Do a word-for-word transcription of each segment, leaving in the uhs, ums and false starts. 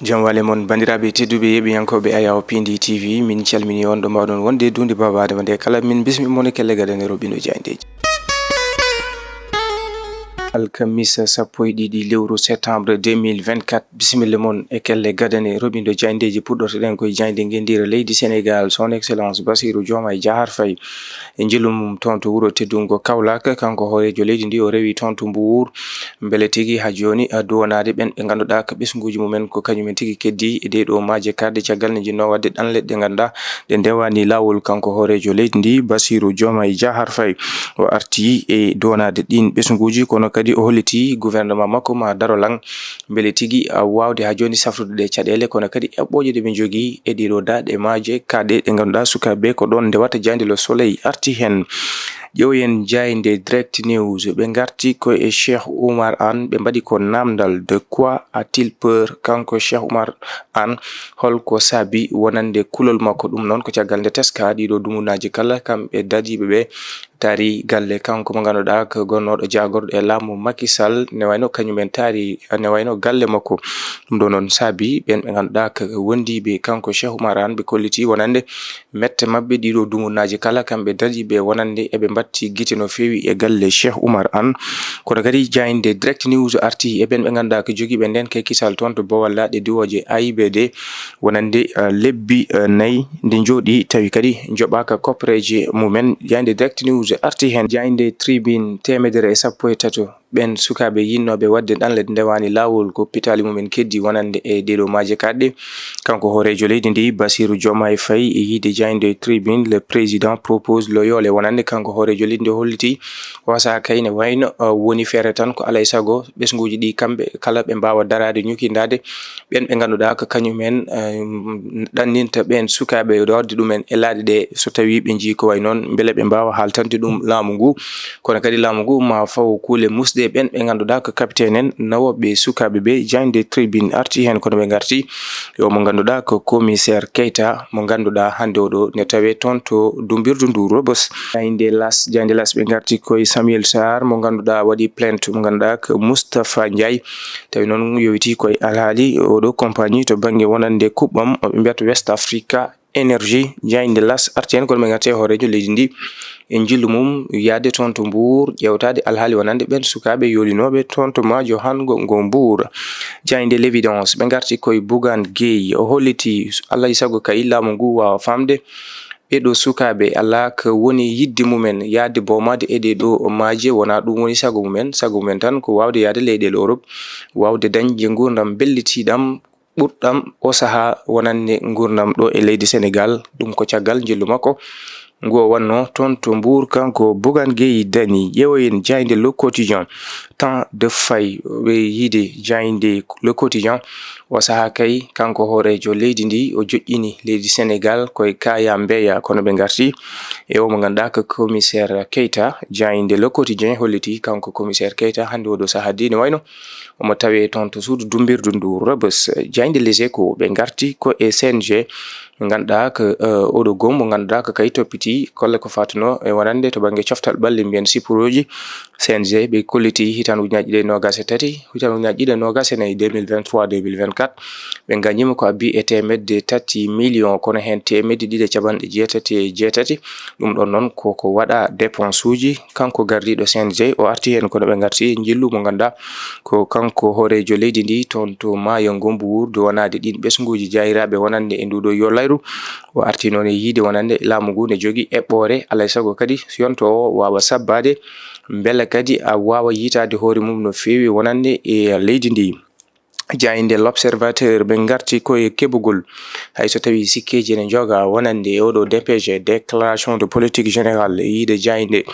Jam wale mon, banndiraaɓe tedduɓe, yeeɓiyankooɓe Ayaw Pindi T V, min calmini on ɗo mbaawɗon wonde duunde Baaba Adama nde kala. Min bismi mon e kelle gadane roɓindo jayndeeji. Alkamisa sappo e ɗiɗi lewru septembre deux mille vingt-quatre, bisimilla mon e kelle gadane roɓindo jayndeeji. Puɗɗortoɗen koye jaynde ngendiire leydi Sénégal, Son Excellence Bassirou Diomaye Diakhar Faye. E njillu mum toon to wuro teddungo Kaolack, kanko hooreejo leydi ndi, o rewi toon to Mbour. Mbele tigi haa jooni, a, duwanaade ɓen ɓe ngannduɗaa ko ɓesnguuji mumen ko kañumen tigi keddi e ɗee ɗoo maaje kaaɗɗe, caggal nde njinnoo waɗde ɗanle ɗe ngannduɗaa ɗe ndewaani laawol. Kanko hooreejo leydi ndi, Bassirou Diomaye Diakhar Faye, o arti e duwanaade ɗiin ɓesnguuji, kono kadi o holliti gouvernement makko ma daro lan mbele tigi, a, waawde haa jooni safrude ɗee caɗeele, kono kadi eɓɓooje ɗe ɓe njogii e ɗee ɗoo daaɗe maaje kaaɗɗe ɗe ngannduɗaa sukaaɓe ko ɗoon ndewata. Jaaynde Le Soleil arti heen. Ƴeewen jaaynde Direct News, ɓe ngarti ko e Cheikh Oumar Anne, ɓe mbaɗi ko naamndal: "De quoi a-t-il peur?" Kanko Cheikh Oumar Anne, holko saabi wonande kulol makko? Ɗum noon ko caggal nde teskaa ɗii ɗoo dumunaaji kala kamɓe dadiiɓe ɓe taari galle kanko mo ngannduɗaa ko gonnooɗo jaagorɗo e laamu Macky Sall, ne wayno kañumen taari, ne wayno galle makko. Ɗum ɗoo noon saabi ɓen ɓe ngannduɗaa ko wondiiɓe kanko Cheikh Oumar Anne, ɓe kolliti wonande mette maɓɓe ɗii ɗoo dumunaaji kala kamɓe dadiiɓe wonande eɓe mbatti gite no feewi e galle Cheikh Oumar Anne. Kono kadi jaaynde Direct News arti e ɓen ɓe ngannduɗaa ko jogiiɓe nden kakkisal toon to Bowal Laaɗe Diwooje A I B D, wonande, eh, lebbi, eh, nayi nde njooɗi, tawi kadi njoɓaaka koppareeje mumen. Jaaynde Direct News arti heen. Jaaynde Tribune teemedere e sappo e tato, ɓeen sukaaɓe yinnooɓe waɗde ɗanle ɗe ndewaani laawol ko pitaali mumen keddi wonande e ɗee ɗoo maaje kaaɗɗe. Kanko hooreejo leydi ndi, Bassirou Diomaye Faye, e yiide jaaynde Tribune, le président propose le yoole wonande kanko hooreejo leydi ndi holliti o sahaa kay ne wayno, uh, woni feere tan ko alaa e sago ɓesnguuji ɗi kamɓe kala ɓe mbaawa daraade ñukindaade ɓeen ɓe ngannduɗaa ko kañumen, uh, ɗanninta ɓeen sukaaɓe, waɗde ɗumen e laaɗe ɗe, so tawii ɓe njii ko wayi noon, mbele ɓe mbaawa haaltande ɗum laamu ngu. Kono kadi laamu ngu ma fawo kuule musɗe ɓeen ɓe ngannduɗaa ko capitaine en nawooɓe sukaaɓe ɓe. Jaaynde Tribune arti heen, kono ɓe ngarti e o mo ngannduɗaa ko commissaire Keita, mo ngannduɗaa hannde oɗo ne tawee toon to dumbirdu ndu Rebeuss. Jaaynde L'As, jaaynde L'As ɓe ngarti koye Samuel Sarr, mo ngannduɗaa waɗi plainte mo ngannduɗaa ko Moustapha Ndiaye. Tawi noon yowiti koye alhaali oɗo compagnie to bannge wonande kuɓɓam, ɓe mbiyata West Africa Energy. Jaaynde L'As arti heen, kono ɓe ngarti e hooreejo leydi ndi e njillu mum yahde toon to Mbour, ƴeewtaade alhaali wonande ɓeen sukaaɓe yoolinooɓe toon to maajo hanngo ngo Mbour. Jaaynde L'Évidence, ɓe ngarti koye Bougane Gueye, o holliti alaa e sago kay laamu ngu waawa faamde ɓee ɗoo sukaaɓe alaa ko woni yiɗde mumen yahde boomaade e ɗee ɗoo maaje, wonaa ɗum woni sago mumen. Sago mumen tan ko waawde yahde leyɗeele Europe, waawde dañde nguurndam mbellitiiɗam, ɓurɗam o sahaa wonande nguurndam ɗo e leydi Sénégal. Ɗum ko caggal njillu makko ngu o wannoo toon to Mbour, kanko Bougane Gueye Dany. Ƴeewoyen jaaynde Le Quotidien, Temps de Faille, ɓe yiide jaaynde Le Quotidien. O sahaa kay, kanko hooreejo leydi ndi, o joƴƴini leydi Sénégal koye kaaya mbeeya, kono ɓe ngarti e o mo ngannduɗaa ko commissaire Keita. Jaaynde Le Quotidien holliti kanko commissaire Keita hannde oɗo sahaa de ne wayno omo tawee toon to suudu dumbirdu ndu Rebeuss. Jaaynde Les Échos, ɓe ngarti ko e C N G, mo ngannduɗaa ko, eh, oɗo goo mo ngannduɗaa ko kay toppiti golle ko fatunoo e wonande to bannge coftal ɓalli, mbiyen sippurooji. C N G ɓe kolliti hitaande ujunaaji ɗiɗi e noogaas e tati, hitaande ujunaaji ɗiɗi e noogaas e nayi, deux mille vingt-trois, deux mille vingt-quatre, ɓe ngañiima ko abbi e teemedde tati million, kono heen teemedde ɗiɗi e capanɗe jeetati e jeetati. Ɗum ɗoon noon ko ko waɗa dépense uji. Kanko gardiiɗo C N G, o arti heen, kono ɓe ngarti e njillu mo ngannduɗaa ko kanko hooreejo leydi ndi toon to maayo ngo Mbour, duwanaade ɗiin ɓesnguuji jaayiraaɓe wonande e nduɗo yo layru. O arti noon e yiide wonande laamu ngu ne jogii eɓɓoore, alaa e sago kadi so yonto o waawa sabbaade, mbele kadi a waawa yiitaade hoore mum no feewi wonande e leydi ndi. Jaaynde L'Observateur, ɓe ngarti ko e keɓugol, hay so tawii sikkeeji ene njoga wonande e oɗo D P G, déclaration de politique générale, e yiide jaaynde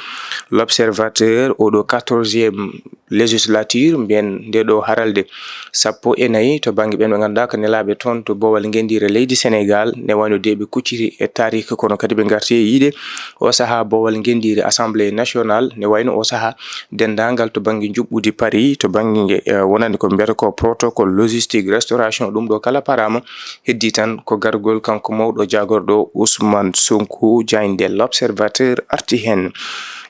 L'Observateur, oɗo quatorzième législature, mbiyen nde ɗo haralde sappo e nayi to bannge ɓen ɓe ngannduɗaa ko nelaaɓe toon to boowal ngenndiire leydi Sénégal, ne wayno de ɓe kucciti e taariik, kono kadi ɓe ngarti e yiide o sahaa boowal ngenndiire Assemblée nationale, ne wayno o sahaa denndaangal to bannge njuɓɓudi Paris, to bannge, eh, wonande ko mbiyata ko protocole logistique restauration, ɗum ɗo kala paraama, heddii tan ko gargol kanko mawɗo jaagorɗo Ousmane Sonko. Jaaynde L'Observateur arti heen.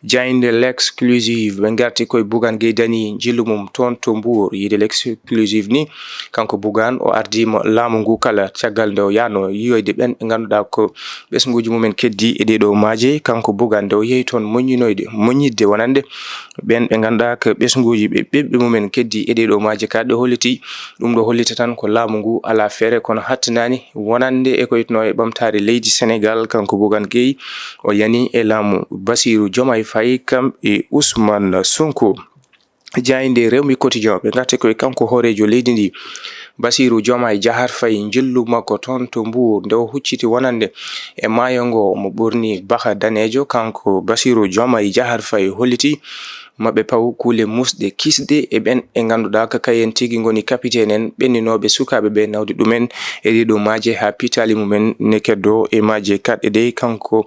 Jaaynde L'Exclusive, ɓe ngarti koye Bougane Gueye Dany, njillu mum toon to Mbour. Yiide L'Exclusive ni, kanko Bougane o ardiima laamu ngu kala caggal nde o yaano yiyoyde ɓen ɓe ngannduɗaa ko ɓesnguuji mumen keddi e ɗee ɗoo maaje. Kanko Bougane nde o yehi toon moññinoyde, moññitde wonande ɓen ɓe ngannduɗaa ko ɓesnguuji ɓe ɓiɓɓe mumen keddi e ɗee ɗoo maaje. Kaɗɗo holliti ɗum ɗo hollita tan ko laamu ngu alaa feere kono hattanaani wonande e ko wiyetnoo e ɓamtaare leydi Senegaal. Kanko Bougane Gueye o yani e laamu Bassirou Diomaye Faye kam e Ousmane Sonko. Jaaynde Rewmi Quotidien, ɓe ngarti koye kanko hooreejo leydi ndi, Bassirou Diomaye Diakhar Faye, njillu makko toon to Mbour, nde o hucciti wonande e maayo ngo, mo ɓorni baha daneejo. Kanko Bassirou Diomaye Diakhar Faye holliti maɓɓe paw kuule musɗe kisɗe e ɓen ɓe ngannduɗaa ko kayen tigi ngoni capitaine en ɓenninooɓe sukaaɓe ɓe nawde ɗumen e ɗee ɗoo maaje haa piitaali mumen ne keddoo e maaje kaɗɗe ɗe. Kanko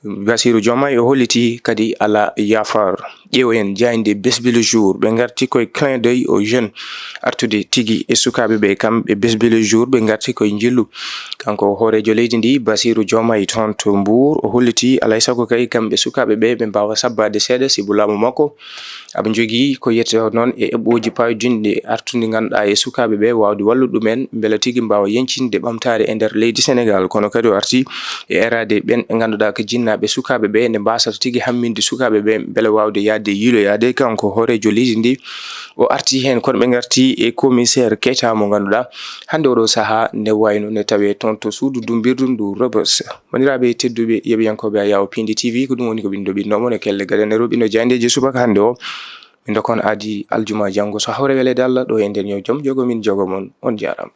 Bassirou Diomaye o holliti kadi alaa yaafar. Ƴeewoyen jaaynde Bés Bi Le Jour, ɓe ngarti koye clin d'œil aux jeunes, artude tigi e sukaaɓe ɓe, kamɓe Bés Bi Le Jour ɓe ngarti koye njillu. Kanko hooreejo leydi ndi, Bassirou Diomaye, toon to Mbour, o holliti alaa e sago kay kamɓe sukaaɓe ɓe ɓe mbaawa sabbaade seeɗa sibu laamu makko aɓe njogii ko wiyetee noon e eɓɓooji paayodinɗi artude ngannduɗaa e sukaaɓe ɓe waawde wallude ɗumen mbela tigi mbaawa yeñcinde ɓamtaare e nder leydi Senegaal. Kono kadi o arti e eraade ɓen ɓe ngannduɗaa ko jinnaaɓe sukaaɓe ɓe nde mbaasata tigi hamminde sukaaɓe ɓe mbela waawde yaade yiiloyaade. Kanko hooreejo leydi ndi o arti heen kono ɓe ngarti e commissaire Keita mo ngannduɗaa hannde oɗo sahaa nde wayno ne tawee toon to suudu dumbirdu ndu Rebeuss. Bandiraaɓe tedduɓe yeɓiyankooɓe Ayaw Pindi T V, ko ɗum woni ko ɓindo ɓindo mon e kelle gadanero ɓindo jaayndeeji subaka hannde o. Min ndokkon aadi aljuma janngo so hawre weleede Allah ɗo e nder ñaw jom jogo min jogo mon. On jaaraama.